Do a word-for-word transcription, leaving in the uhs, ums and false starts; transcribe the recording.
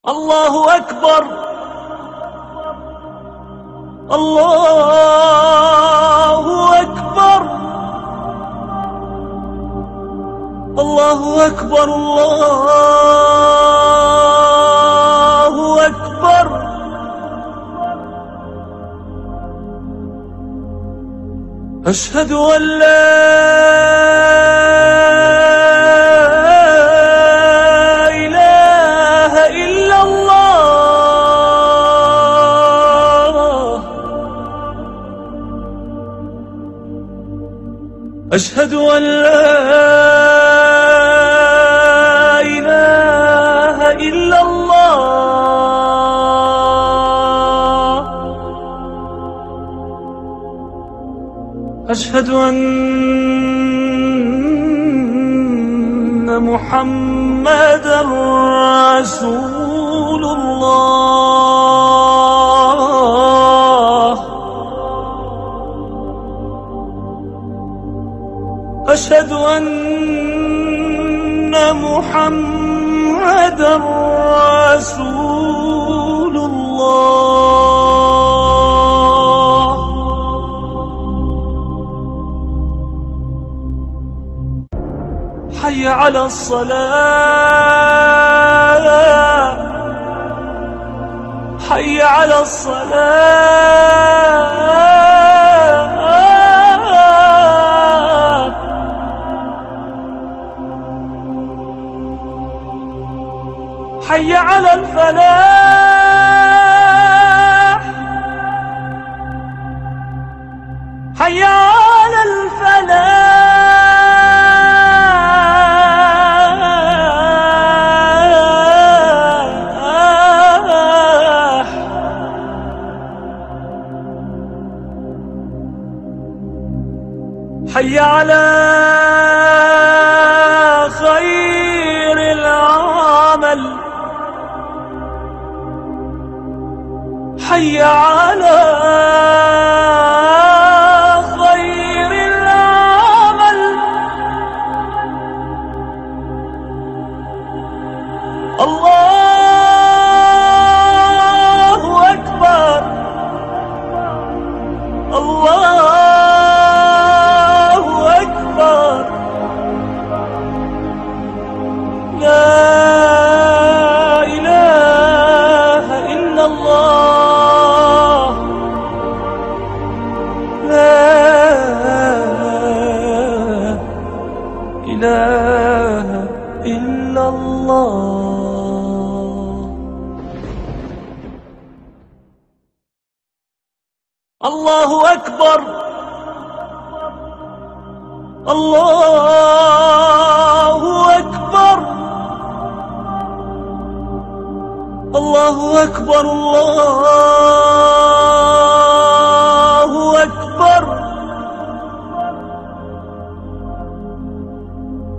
الله أكبر. الله أكبر. الله أكبر. الله أكبر. أشهد أن لا إله إلا الله. أشهد أن لا إله إلا الله. أشهد أن محمدا رسول الله. أشهد أن محمدا رسول الله. حي على الصلاة. حي على الصلاة. حي على الفلاح. حي على الفلاح. حي على خير العمل. حي على خير العمل. الله أكبر. الله أكبر. لا إله إلا الله. لا إله إلا الله. الله أكبر. الله أكبر. الله أكبر. الله